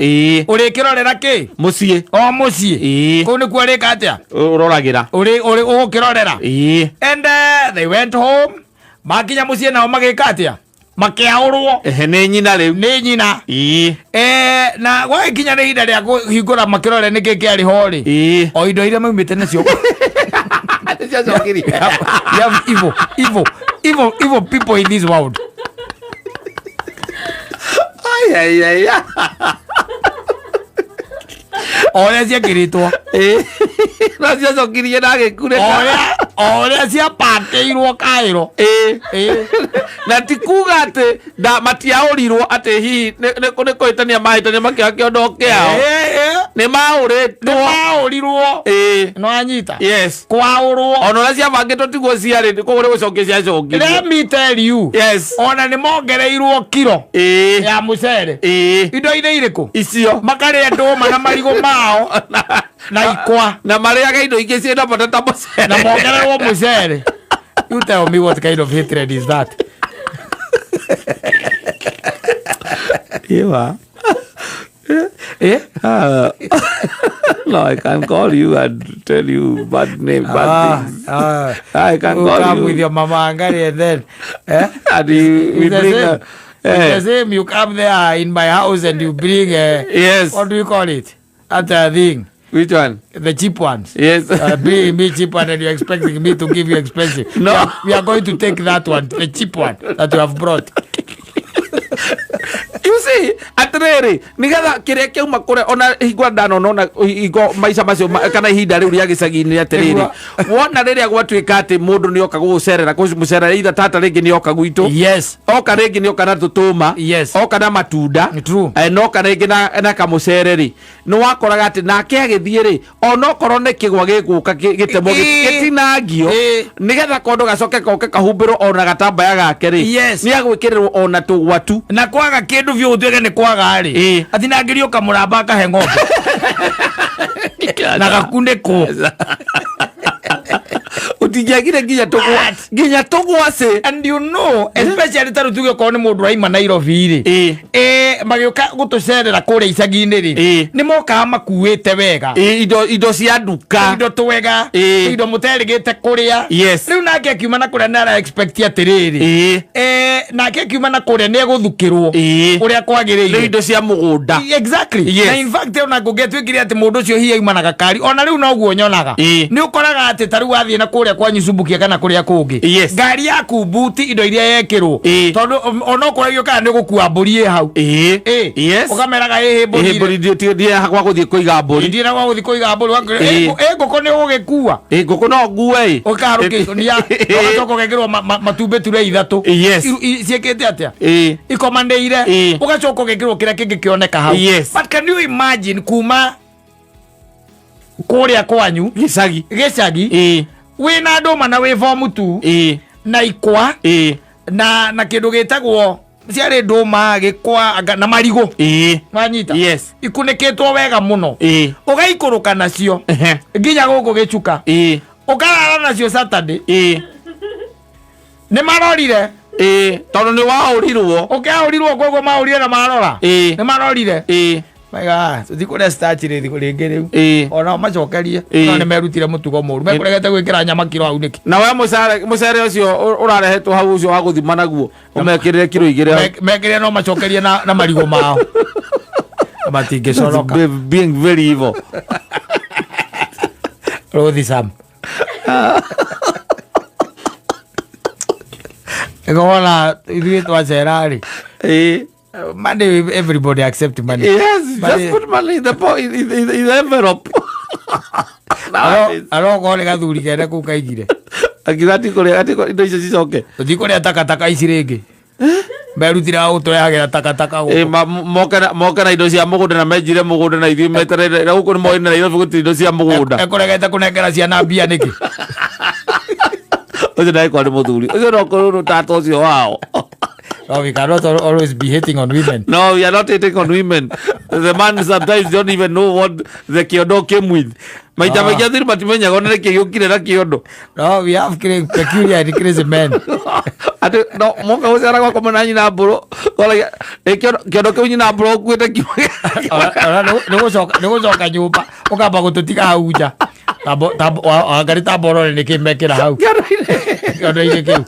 Ũrĩkĩrorera kĩ? Mũciĩ. O mũciĩ. Kũu nĩkuo ũrĩka atĩa? Ũroragĩra. Ũrĩ ũgũkĩrorera. And they went home. Makinya mũciĩ nao magĩka atĩa? Makĩaũrwo. Nĩ nyina rĩu. Nĩ nyina. Na gwagĩkinya nĩ ihinda rĩa kũhingũra makĩrore nĩkĩ kĩarĩ ho rĩ, o indo iria maumĩte nacio Nĩciacokirie. We have evil, evil, evil, evil people in this world. Ai, ai, ai, ai. O ũrĩa ciekĩrĩtwo. No ciacokirie na agĩkunĩka. O ũrĩa ciapakĩirwo kaĩro. Na ti kuga atĩ matiaũrirwo atĩ hihi nĩ kũhĩtania mahĩtania makĩoya kĩondo kĩao. Nĩ maũrĩtwo. Nĩ maũrirwo. No anyita. Yes. Kwaũrwo. Ona ũrĩa ciabangĩtwo tiguo ciarĩ, nĩ koguo nĩ gũcokia ciacokirio. Let me tell you. Yes. Ona nĩ mongereirwo kiro. Ya mũcere. Indo iria irĩkũ? Icio. Makarĩa ndũma na marigũ mao. Na ikwa. Na marĩaga indo ingĩ ciĩna bata ta mũcere. Na mongererwo mũcere. You tell me what kind of hatred is that? Ewa. No, I can call you and tell you bad name, bad things. I can You call come you. with your mama Angari and then, And you, we It's the bring same. a, It's the same. You come there in my house and you bring a, Yes. What do you call it? That thing. Which one? The cheap ones. Yes. Bring me cheap one and you're expecting me to give you expensive. No. We are going to take that one, the cheap one that you have brought. You see, atiriri, nigetha kiria kiuma kure ona hingwa ndanona hingo maica macio kana ihinda riu ria gicagi-inĩ atiriri, wona riria gwatuika ati mundu nioka gugucerera, kumucerera either tata ringi nioka gwitu. Yes. Oka ringi nioka na tutuma. Yes. Oka na matunda. True. Noka ringi na kamucere ri. Ni wakoraga ati nake agithie ri, onokorwo ni kigwa giguka gitemwo gitinangio, nigetha kondo gacoke goke kahumbirwo ona gatambaya gake ri. Yes. Ni agwikirirwo ona tugwatu. Na kwaga kindu biũ ũtuĩke nĩ kwaga rĩ. Atinangĩrio kamũramba akahe ng'ombe. Na gakunĩkwo. Ũtingĩagire nginya tũgwa, What? nginya tũgwacĩ. And you know, especially ta rĩu tuge okorwo nĩ mũndũ waima Nairobi rĩ. Magĩũka gũtũcerera kũrĩa icagi-inĩ rĩ. Nĩ mokaga makuĩte wega. Indo cia nduka. Indo twega. Indo mũterĩgĩte kũrĩa. Yes. Rĩu nake akiuma na kũrĩa nĩ ara expect atĩrĩrĩ. Nake akiuma na kũrĩa nĩ egũthukĩrwo. Ũrĩa kwagĩrĩire. Rĩu indo cia mũgũnda. Exactly. Yes. Na in fact ona ngũngĩatuĩkire atĩ mũndũ ũcio hihi auma na gakari, ona rĩu noguo nyonaga. Nĩ ũkoraga atĩ ta rĩu wathiĩ na kũrĩa kwanyu Cumbukia kana kũrĩa kũngĩ. Yes. Ngari yaku buti indo iria yekĩrwo. Tondũ onokorwo kana nĩ ũgũkua mbũri ĩ hau. Yes. Ũkameraga ĩhĩ mbũri. Ĩhĩ mbũri, ndiĩ gwa gũthiĩ kũiga mbũri. Ndiĩ na gwa gũthiĩ kũiga mbũri. Ũgakĩra, ngũkũ nĩ ũgũgĩkua. Ngũkũ no ngue ĩ. Ũkaharũkia ikũnia, ũgacoka ũgekĩrwo matumbĩ ture ithatũ. Yes. Ciĩkĩte atĩa? Ikomanĩire. Ũgacoka ũgekĩrwo kĩrĩa kĩngĩ kĩoneka hau. Yes. But can you imagine kuma kũrĩa kwanyu Gĩcagi. Gĩcagi. Wĩna ndũma na wĩ form 2 na ikwa na kĩndũ gĩtagwo ciarĩ ndũma gĩkwa na marigũ. Wanyita? Yes. Ikunĩkĩtwo wega mũno. Ũgaikũrũka nacio nginya gũkũ gĩcuka. Ũkarara nacio Saturday. Nĩ marorire. Tondũ nĩ waũrirwo. Ũkĩaũrirwo koguo maũrire na marora. Nĩ marorire. Maiga, tũtikũrĩa starch rĩ thikũ rĩngĩ rĩu. Onao macokerie. No nĩ merutire mũtugo mũru. Mekũregete gwĩkĩra nyama kiro hau nĩkĩ? Na we mũcere ũcio ũrarehetwo hau ũcio wa gũthima naguo ũmekĩrĩre kiro 2 hau. Mekĩrĩre no macokerie na marigũ mao. Matingĩconoka. Being very evil. Rũthi Sam. Ngona ithuĩ twacera rĩ. Money, everybody accept money. Yes, But just put money in the envelope. Arokorwo nĩ gathuri kene kũu kaigire. Akiuga atikũrĩa, atikũrĩa indo icio cicoke. Tũtikũrĩa takataka ici rĩngĩ. Merutire wa gũtũrehagĩra takataka gũkũ. Moke na indo cia mũgũnda na menjire mũgũnda na ithuĩ metereire na gũkũ nĩ moĩ na Nairobi gũtirĩ indo cia mũgũnda. Ekũregete kũnengera ciana mbia nĩkĩ? Ũcio ndagĩkorwo nĩ mũthuri. Ũcio no kũrũrũ tata ũcio wao. No, we cannot always be hating on women. No, we are not hating on women. The man sometimes don't even know what the kiondo came with. Maita maingĩ athuri matimenyaga ona nĩkĩ gĩũkire na kiondo. No, we have peculiar and crazy men. Atĩ no moka gũcera gwakwa na nyina mbũrũ. Koragia, kiondo kĩu nyina mbũrũ ũkuĩte kiuma Ona nĩ gũcoka nyũmba ũkamba gũtũtiga hau nja. Wangari tamba ũrore nĩkĩ mekĩra hau. Kĩondo-inĩ kĩu.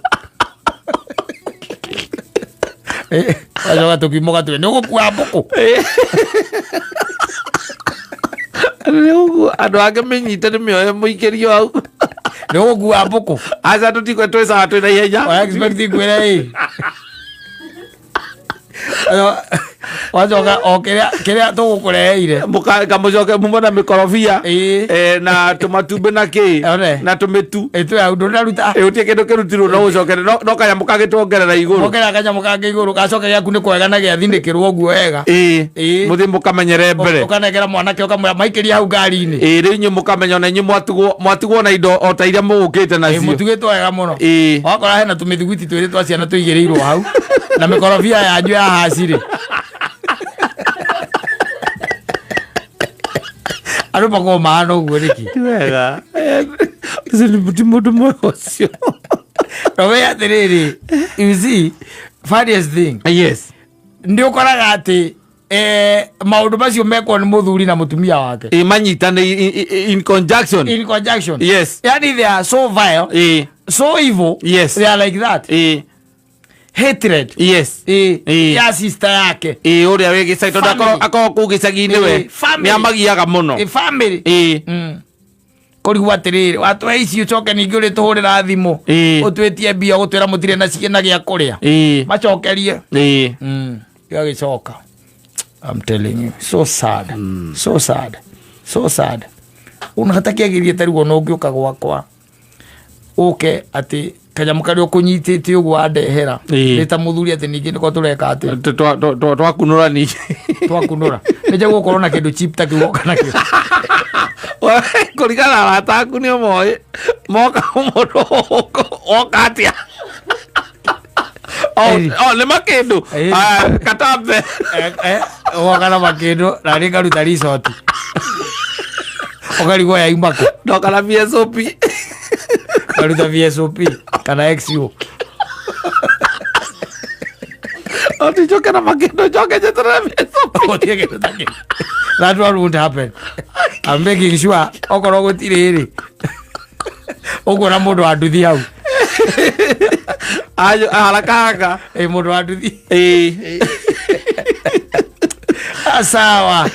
Wacoka tũkiuma ũgatwĩra nĩ ũgũkua mbũkũ. Nĩ ũguo andũ angĩ mĩnyite nĩ mĩoe mũikĩrio hau. Nĩ ũgũkua mbũkũ. Aca tũtikwe twĩcaga twĩ na ihenya. Wa expect ngwĩre ĩ. Wacoka o kĩrĩa tũgũkũreheire. Kamũcoke mume na mĩkorobia na tũmatumbĩ na kĩ One. na tũmĩtu. Ĩ twĩ hau ndũnaruta. Gũtirĩ kĩndũ kĩrutirwo no gũcokere no kanyamũ kangĩ tuongerera igũrũ. Wongerera kanyamũ kangĩ igũrũ gacoke gĩaku nĩ kwega na gĩathinĩkĩrwo ũguo wega. Mũthiĩ mũkamenyere mbere. Ũkanengera mwanake ũkamwĩra maikĩrie hau ngari-inĩ. Rĩu inyuĩ mũkamenya ona inyuĩ mwatigwo na indo o ta iria mũgũkĩte nacio. Mũtugĩtwo wega mũno. Wakora hena tũmĩthiguiti twĩrĩ twa ciana tũigĩrĩirwo hau na mĩkorobia yanyu ya haci rĩ. Andũ makoragwo mahana ũguo nĩkĩ? Ti wega. Ũcio nĩ ti mũndũ mwega ũcio. No we atĩrĩrĩ, you see, funniest thing. Nĩ ũkoraga atĩ maũndũ macio mekwo nĩ mũthuri na mũtumia wake. Manyitane in conjunction. In conjunction. Yes. Yani they are so vile, so evil. They are like that. Hatred. Ya sister yake. Ũrĩa wĩ gĩcagi tondũ Family. akorwo kũu gĩcagi-inĩ we Family. nĩ amagiaga mũno. Family. Kũrigwo atĩrĩrĩ watũhe ici ũcoke ningĩ ũrĩtũhũrĩra thimũ ũtwĩtie mbia ũgũtwĩra mũtirĩ na na gĩa kũrĩa. Macokerie. Gĩgagĩcoka. I'm telling you, so sad, so sad, so sad. Ona hatakĩagĩrire ta rĩu ona ũngĩũka gwakwa ũke atĩ kanyamũ karĩa ũkũnyitĩte ũguo wandehera nĩ ta mũthuri atĩ ningĩ nĩko tũreka atĩ Twakunũra ningĩ. Twakunũra nĩ njagũ gũkorwo na kĩndũ cheap ta kĩu woka nakĩo. Kũringana na arata aku nĩ ũmoĩ moka mũndũ woka atĩa. Oh, nĩ makĩndũ. Ah, katambe. Woka na makĩndũ na nĩ ngaruta risoti ũkarigwo yauma kũ. Ndoka na VSOP. Ngaruta VSOP kana XU. Oticoke na makĩndũ njoke njeterere VSOP. Gũtirĩ kĩndũ ta kĩu. That one won't happen. I'm making sure okorwo gũtirĩ rĩ ũkuona mũndũ wa nduthi hau. Ayo, haraka haraka. Ĩ mũndũ wa nduthi. Sawa.